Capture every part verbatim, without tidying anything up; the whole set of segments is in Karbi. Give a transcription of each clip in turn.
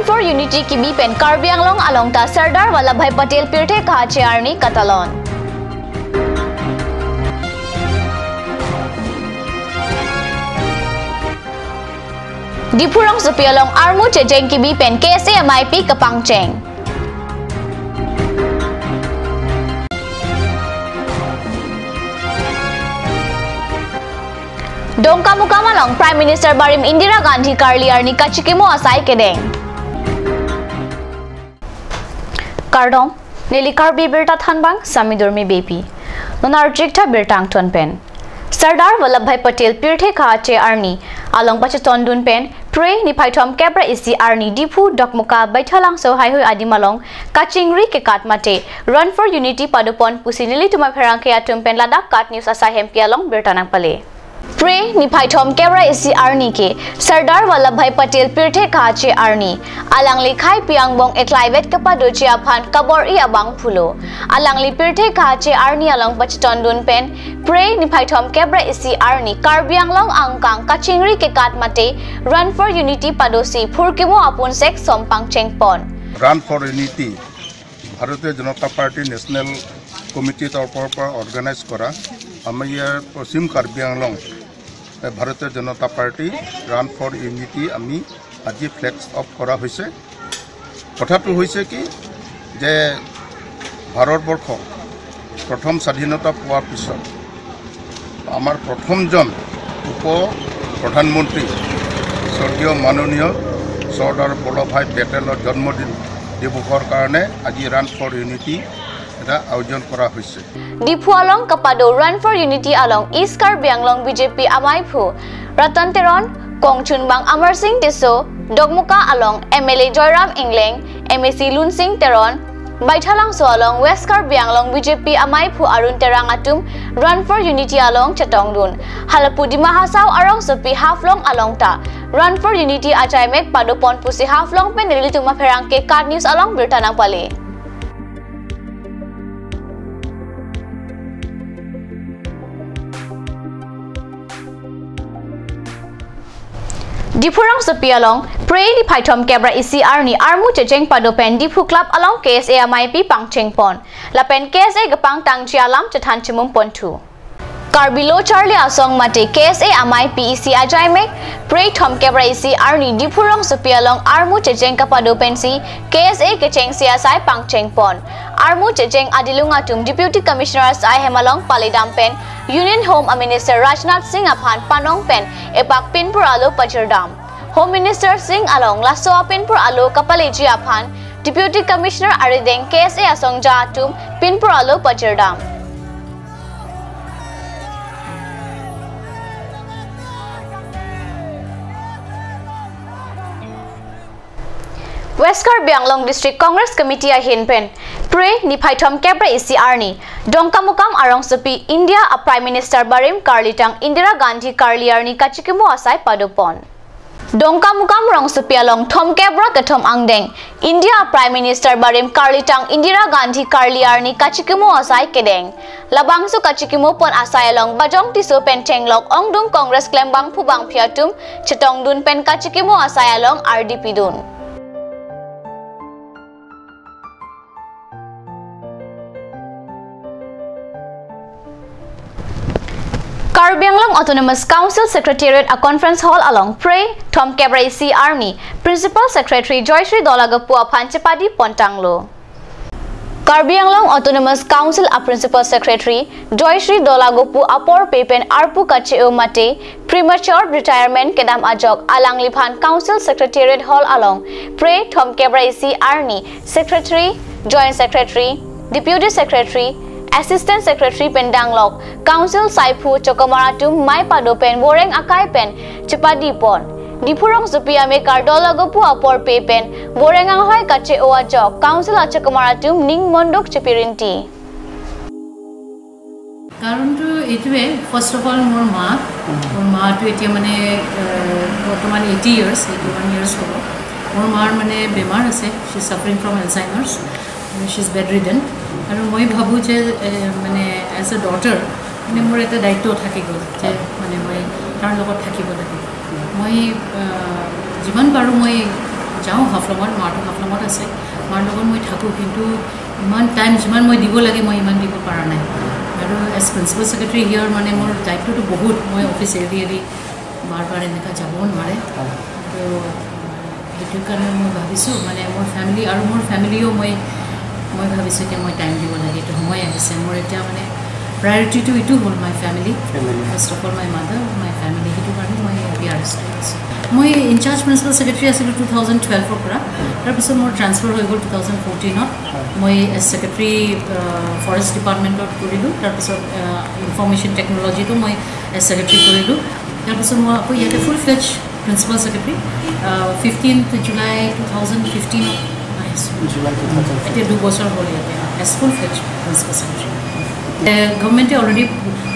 for Unity kebi pen Karbi Anglong along ta Sardar Vallabhbhai Patel pirthe kache arni katalon. Diphu rongsopi along armu checheng kebi pen K S A amei pi kepangcheng. Dongkamukam along Prime Minister barim Indira Gandhi karli arni kachikimo asai kedeng. Kardom, neli Karbi Birta thanbang Sami Durmi Beypi. Non arjik tha birta angton pen. Sardar Vallabhbhai Patel pirthe kache arni along pachetondun pen, Phre niphai thomkep ra isi arni Diphu, Dokmoka, Baithalangso haihui adim along kachingri kekat mate Run for Unity padopon pusi nelitum apherangke atum pen ladak KAT News asai hempi along birta nangpale. Phre niphai thomkep ra isi arni ke Sardar Vallabhbhai Patel pirthe kache arni. Alangli khei pi angbong eklaivet kepadoji aphan kabor-i abang pulo. Alangli pirthe kache arni along pachetondun pen, Phre niphai thomkep ra isi arni Karbi Anglong angkang kachingri kekat mate Run for Unity padosi phurkimo apunsek som pangchengpon. Run for Unity, ভাৰতীয় জনতা party national কমিটিৰ তৰফৰ পৰা অৰ্গেনাইজ কৰা আমাৰ ইয়াৰ পশ্চিম কাৰ্বি আংলং, এ, ভাৰতীয় জনতা party run for unity আমি আজি Flags of কৰা হৈছে। কথাটো হৈছে কি যে ভাৰতবৰ্ষ প্ৰথম স্বাধীনতা পোৱাৰ পিছত আমাৰ প্ৰথমজন উপ প্ৰধানমন্ত্ৰী স্বৰ্গীয় মাননীয় চৰ্দাৰ বল্লভভাই পেটেলৰ জন্মদিন দিৱসৰ কাৰণে আজি ৰাণ ফৰ ইউনিটি এটা আয়োজন কৰা হৈছে। Diphu along kapado Run for Unity along East Karbi Anglong B J P amaiphu Ratan Teron, kongchunbang Amar Singh Tisso, Dokmoka along M L A Joyram Engleng, M A C Lunsing Teron, Baithalangso along West Karbi Anglong B J P amaiphu Arun Terang atum Run for Unity along chetongdun. Halapu Dima Hasao arongsopi Haflong along ta Run for Unity ajaimek padopon pusi Haflong pen nelitum apherangke KAT News along birta nangpale. Diphu rongsopi along Phre niphai thomkep ra isi arni armu checheng pado pen Diphu Club along K S A amei pi pangchengpon. Lapen K S A kepangtangji alam chethan chimum ponthu. Karbi Lo Charli Asong mate K S A amei pi isi ajaimek Phre thomkep ra isi arni Diphu rongsopi along armu checheng kapado pensi K S A kechengsi asai pangchengpon. Armu checheng adilung atum Deputy Commissioner asai hem along paledam pen Union Home Minister Rajnath Singh aphan panong pen epak pinpur alo pajirdam. Home Minister Singh along laso apinpur alo kapaleji aphan Deputy Commissioner arideng K S A asongja atum pinpur alo pajirdam. West Karbi Anglong District Congress Committee ahin pen Phre niphai thomkep ra isi arni Dongkamukam arongsopi India a Prime Minister barim karlitang Indira Gandhi karli arni kachikimo asai padopon. Dongkamukam rongsopi along thomkep ra kethom angdeng India a Prime Minister barim karlitang Indira Gandhi karli arni kachikimo asai kedeng. Labangso kachikimo pon asai along Bajong Tisso pen chenglok ongdung Congress klembangphu bangphi atum chetongdun pen kachikimo asai along ardi pidun. Karbi Anglong Autonomous Council Secretariat a Conference Hall along Phre thomkep ra isi arni Principal Secretary Joyshri Dolagopu aphan chepadi pontanglo. Karbi Anglong Autonomous Council a Principal Secretary Joyshri Dolagopu apor pe pen arpu kache-o mate premature retirement kedam ajok alangliphan Council Secretariat Hall along Phre thomkep ra isi arni Secretary, Joint Secretary, Deputy Secretary, Assistant Secretary pen danglok Council saiphu chokomar atum mei pado pen voreng akai pen chepadi pon. Diphu rongsopi amekar Dolagopu apor pe pen voreng anghoi kache-o ajok Council achokomar atum ning monduk chepirinti. Karon to etue, first of all, mor ma, mor ma to etia mane, eh, bortoman eighty years, eighty-one years hobo. Mor mar mane bemar ase, she is suffering from Alzheimer's, she is bedridden. Aru moi bhabu je, eh, mane as a daughter, mane mor eta daitto thaki gol, je mane moi tar logot thakibo lage. Moi, eh, jiman paru moi যাওঁ হাফলঙত, মাৰটো হাফলঙত আছে, মাৰ লগত মই থাকোঁ, কিন্তু ইমান টাইম যিমান মই দিব লাগে মই ইমান দিব পৰা নাই। আৰু এজ প্ৰিন্সিপাল ছেক্ৰেটাৰী হিয়াৰ মানে মোৰ দায়িত্বটো বহুত, মই অফিচ এৰি এৰি বাৰ বাৰ এনেকুৱা যাবও নোৱাৰে। তো সেইটো কাৰণে মই ভাবিছোঁ মানে মোৰ ফেমিলি আৰু মোৰ ফেমিলিও মই মই ভাবিছোঁ এতিয়া মই টাইম দিব লাগে, এইটো সময় আহিছে। মোৰ এতিয়া মানে প্ৰায়ৰিটিটো এইটো হ'ল my family, Family. First of all my mother, my family. সেইটো কাৰণে মই বি আৰ এছত আছোঁ। মই ইনচাৰ্জ প্ৰিন্সিপাল ছেক্ৰেটাৰী আছিলোঁ টু থাউজেণ্ড টুৱেলভৰ পৰা। তাৰপিছত মোৰ ট্ৰেন্সফাৰ হৈ গ'ল টু থাউজেণ্ড ফৰ্টিনত। মই এজ ছেক্ৰেটাৰী ফৰেষ্ট ডিপাৰ্টমেণ্টত কৰিলোঁ। তাৰপিছত ইনফৰ্মেশ্যন টেকন'লজিটো মই এজ ছেক্ৰেটাৰী কৰিলোঁ। তাৰপিছত মই আকৌ ইয়াতে full fledge principal secretary fifteenth July two thousand ফিফটিনত আহিছোঁ। July two thousand fifteen. এতিয়া দুবছৰ হ'ল ইয়াতে as full fledge principal secretary. গভৰ্ণমেণ্টে অলৰেডি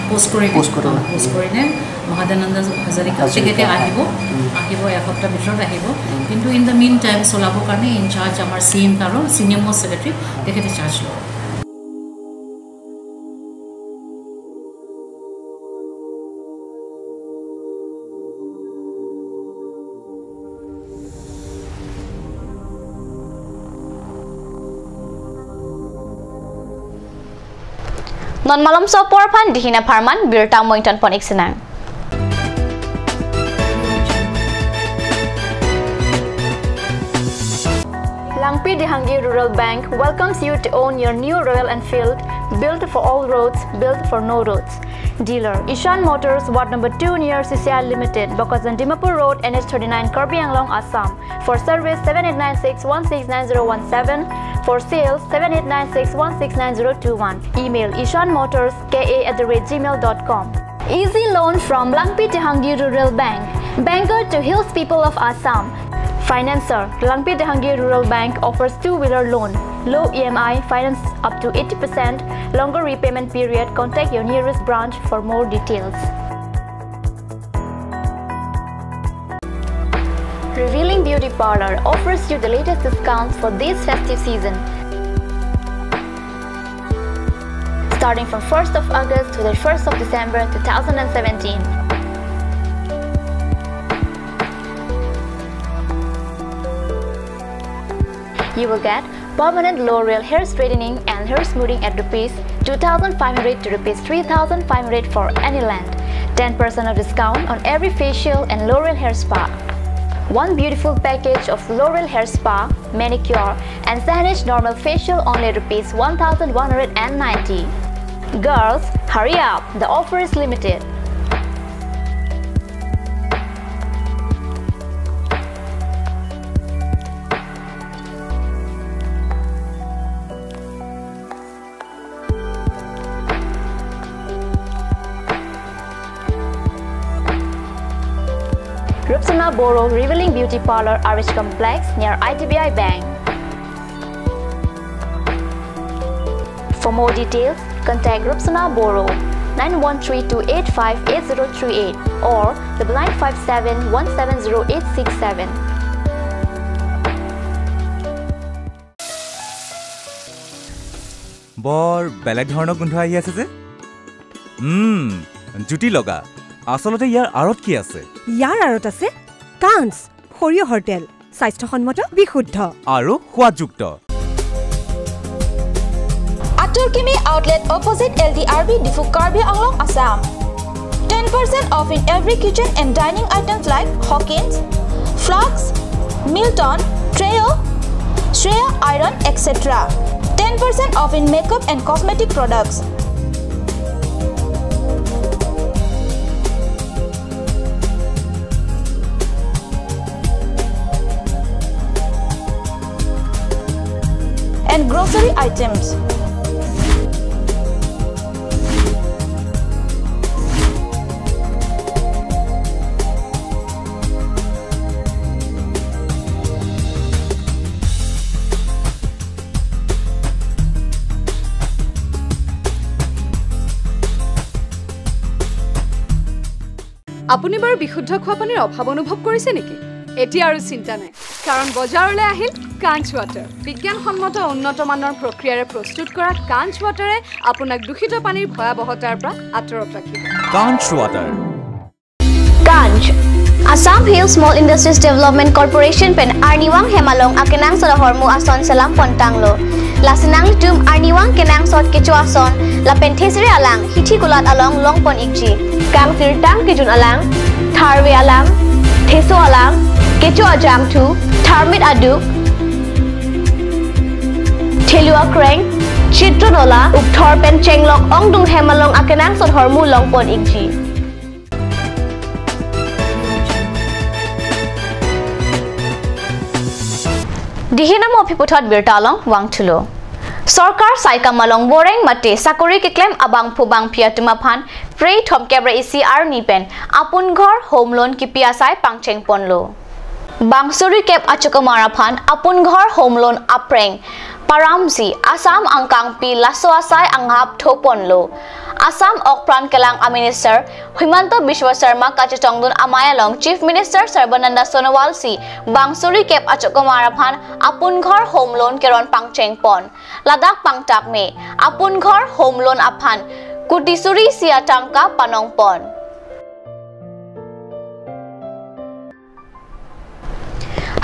পষ্ট কৰি Post কৰি। পষ্ট কৰিলে মহাদানন্দ হাজৰিকা, হাজৰিকা, তেখেতে হয়। আহিব। উম। আহিব, এসপ্তাহ ভিতৰত আহিব। উম। কিন্তু ইন দ্য মিন টাইম চলাবৰ কাৰণে ইনচাৰ্জ আমাৰ চি এম তাৰো, ছিনিয়ৰ মষ্ট ছেক্ৰেটাৰী, তেখেতে চাৰ্জ ল'ব। Non malomso apor aphan dihina pharman birta moington pon-ik sinang. Langpi Dehangi Rural Bank welcomes you to own your new Royal Enfield, built for all roads, built for no roads. Dealer, Ishan Motors, Ward number two near C C I Limited, Bokajan Dimapur Road, N H thirty-nine, Karbi Anglong, Assam. For service, seven eight nine six one six nine zero one seven. For sales, seven eight nine six one six nine zero two one. Email ishanmotorska at the rate gmail dot com. Easy loan from Langpi Dehangi Rural Bank, banker to hills people of Assam. Financer, Langpi Dehangi Rural Bank offers two-wheeler loan, low E M I, finance up to eighty percent, longer repayment period. Contact your nearest branch for more details. Revealing Beauty Parlor offers you the latest discounts for this festive season. Starting from first of August to the first of December two thousand seventeen. You will get permanent L'Oreal hair straightening and hair smoothing at rupees two thousand five hundred to rupees three thousand five hundred for any length. Ten percent of discount on every facial and L'Oreal hair spa. One beautiful package of L'Oreal hair spa, manicure, and Saneesh normal facial only rupees one thousand one hundred and ninety. Girls, hurry up! The offer is limited. Rupsona Boro Revealing Beauty Parlor, R H Complex, near I D B I Bank. For more details, contact Rupsona Boro, nine one three two eight five eight zero three eight or double nine five seven one seven zero eight six seven. বৰ বেলেগ ধৰণৰ গোন্ধ আহি আছে যে। উম, জুতি লগা। আচলতে ইয়াৰ আঁৰত কি আছে? ইয়াৰ আঁৰত আছে কাঞ্চ সৰিয়হৰ তেল, স্বাস্থ্যসন্মত, বিশুদ্ধ। আৰু সোৱাদযুক্ত। Atur Kimi Outlet, opposite L D R B, Diphu, Karbi Anglong, Assam. Ten percent off in every kitchen and dining items like Hawkins, Flax, Milton, Trio, Shreya Iron, et cetera. Ten percent off in makeup and cosmetic products. And grocery items. আপুনি বাৰু বিশুদ্ধ খোৱা পানীৰ অভাৱ অনুভৱ কৰিছে নেকি? এতিয়া আৰু চিন্তা নাই, কাৰণ বজাৰলৈ আহিল কাঞ্চ ৱাটাৰ। বিজ্ঞানসন্মত উন্নত মানৰ প্ৰক্ৰিয়াৰে প্ৰস্তুত কৰা কাঞ্চ ৱাটাৰে আপোনাক দূষিত পানীৰ ভয়াৱহতাৰ পৰা আঁতৰত ৰাখিব। কাঞ্চ water. Ganj. Assam Hill Small Industries Development Corporation pen arnivang hem along akenangsot ahormu ason selam pontanglo. Lasi nanglitum arnivang kenangsot kecho ason lapen thesere alang hithi kulat along longpon ikji. Kangsirtang kejun alang, tharve alang, theso alang, kecho ajangthu, tharmit aduk, thelu akreng, chitro nola, ukthor pen chenglok ongdung hem along akenangsot ahormu longpon ikji. Dihin amo aphi puthot birta along vangthulo. Sorkar saikam along boreng mate sakori keklem abangphu bangphi atum aphan pre thomkep ra isi arni pen apun ghor home loan kipi asai pangcheng ponlo. Bang suri kep achokomar aphan apun ghor home loan apreng paramsi Assam angkangpi laso asai anghap tho ponlo. Assam okpran kelang a Minister Himanta Biswa Sarma kachetongdun amei along Chief Minister Sarbananda Sonowal si bang suri kep achokomar aphan apun ghor home loan keron pangcheng pon. Ladak pangtak me apun ghor home loan aphan kuti suri isi atangka panong pon.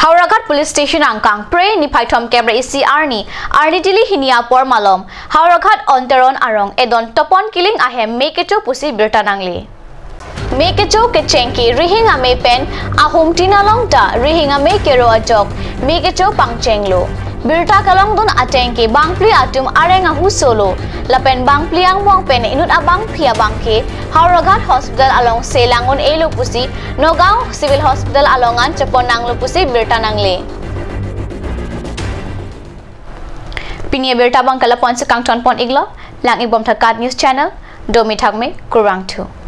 Howraghat Police Station angkang pre niphai thomkep ra isi arni, arni tili hini apor malom, Howraghat Onteron arong edon Topon Killing ahem me kecho pusi birta nangle. Me kecho kecheng ke rihing amei pen ahum tin along ta rihing amei kero ajok me kecho pangchenglo. Birta kelongdun ateng ke bangphli atum areng ahuso lo. Lapen bangphli angbong pen inut abangphi abang ke Howraghat Hospital along se lang un-elo pusi Nagaon Civil Hospital along an chepon nanglo pusi birta nangle. Pini abirta abang ke la-an si kangton pon iklo, lang-ik bom tha KAT News Channel, domi thakme, kurvangthu.